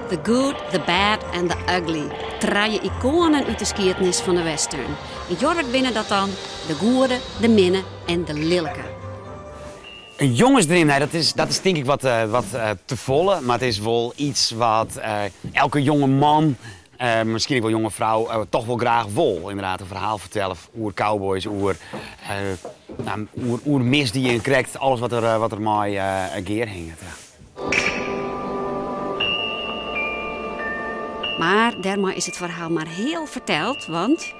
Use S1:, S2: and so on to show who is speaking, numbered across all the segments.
S1: The Good, The Bad and The Ugly. Trije ikoanen út de skiednis fan de western. Yn Jorwert binne dat dan de goede, de minne en de lilke.
S2: In jongesdream, nee, dat is, dat is tink ik wat, wat te folle. Mar it is wol iets wat elke jonge man, miskien ek wol jonge frou, toch wol graach wol. Inderdaad, in ferhaal fertelle oer cowboys, oer, no, oer, oer misdie en krekt alles wat der, wat der mei gearhinget. Ja.
S1: Mar dêrmei is it ferhaal mar heal ferteld, want.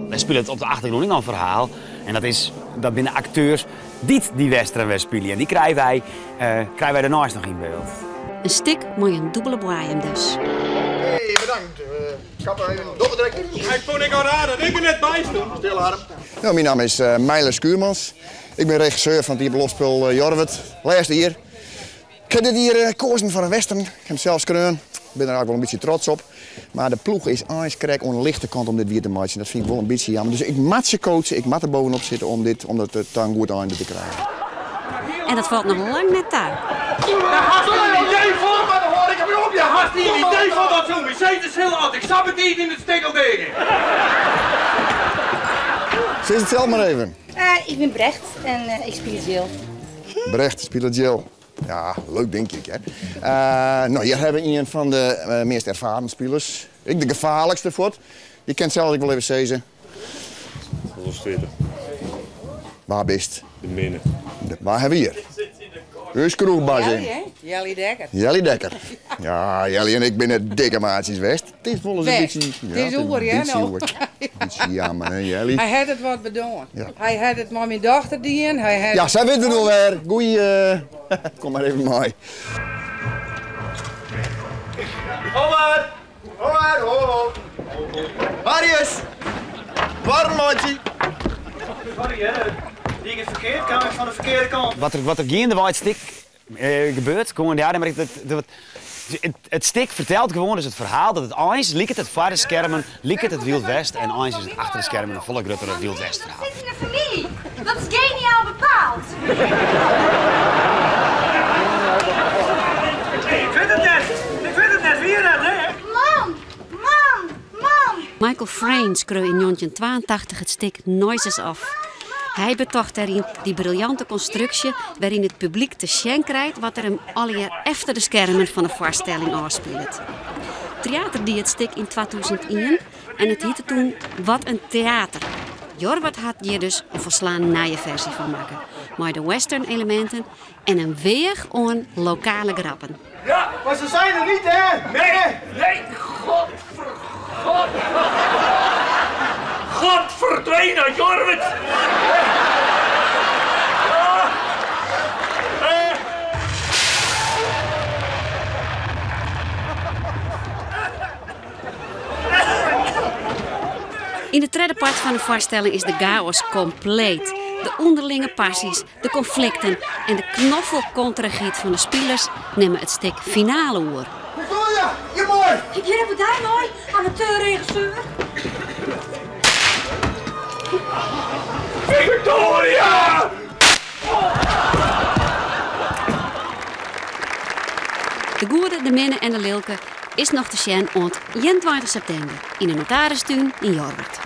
S2: Der spilet op de achtergrûn ek noch in ferhaal en dat is dat binne akteurs dy't dy western wer spylje en dy krije wy, krije wy dêrneist noch yn byld.
S1: In stik mei in dûbele boaiem dus.
S3: Oké, bedankt. Kapper even doortrekken.
S4: Hij vond ik al raar dat ik er net by stond.
S3: Stil, Harm. Nou, mijn naam is Meile Schuurmans. Ik ben regisseur fan it iepenloftspul Jorwert. Lêste jier. Ik ha dit jier koazen foar in western. Ik ha him sels skreaun. Ik bin der eigentlik wol in bytsje trots op. Mar de ploech is eins krekt oan de lichte kant om dit wier te meitsjen. Dat fyn ik wol in bytsje jammer. Dus ik moat se coache, ik moat der bovenop sitte om dit, om dat ta in goed einde te krijen.
S1: En dat falt noch lang net ta.
S4: Daar hast in idee fan? Daar hast in idee fan wat soe my sizze sille as ik sa betiid yn it stikkel deagean?
S3: Sis it sels mar even.
S5: Ik bin Brecht en ik spylje Jill.
S3: Brecht spilet Jill. Ja, leuk denk ik, hè. No, hjir hawwe we ien fan de meast erfaren spilers. Ek de gefaarlikste fuort. Je kin it sels ek wol even sizze.
S6: Wol stitte.
S3: Wa bist?
S6: De minne.
S3: Wa hawwe we hjir? Us kroechbaas.
S7: Jelly, hè? Jelly Dekker.
S3: Jelly Dekker. Ja, Jelly en ik binne dikke maatsjes west. It is wolris in bytsje...
S7: Het is oer, hè, no.
S3: Bytsje jammer, hè, Jelly?
S7: Hy hat it wat bedoarn. Hy hat it mei myn dochter dien. Hy hat
S3: Ja, sy wit it wol wer. Goeie. Kom mar even mei.
S4: Omar!
S3: Omar, ho, ho. Marius! Warm, meitsje.
S8: Sorry, hè. Die ik het ferkeard, kaam ik fan de ferkearde kant.
S2: Wat der, wat der geandewei it stik gebeurt, gewoan, ja, mar it stik fertelt gewoan dus it ferhaal dat it eins liket it foar de skermen, liket it Wyld West en eins is it achter de skermen in folle gruttere Wyld West ferhaal.
S5: Dat sit yn de famylje. Dat is geniaal bepaald.
S8: Ik wit it net. Ik wit it net. Wie dat, hè?
S5: Man! Man! Man!
S1: Michael Frayn skreau yn njoggentjintwaentachtich it stik Noises Off. Hy betocht dêryn dy briljante konstruksje wêryn it publyk te sjen krijt wat der him allegear efter de skermen fan de foarstelling ôfspilet. Tryater die it stik yn 2001 en it hiette toen Wat in teater. Jorwert hat hjir dus in folslein nije ferzje fan makke, mei de western-eleminten en in weach oan lokale grappen.
S4: Ja, maar ze zijn er niet, hè? Nee, nee, godver, god, godverdwenen, Jorwert!
S1: Yn it tredde part fan de foarstelling is de gaos kompleet. De ûnderlinge passys, De konflikten en de knoffelkonterichheid fan de spilers nimme it stik finaal oer.
S3: Victoria, je moai!
S5: Ik hear op dei mei, amateurregisseur.
S4: Victoria!
S1: De Goede, de Minne en de Lilke is noch te sjen oant 21 septimber yn de Notaristún yn Jorwert.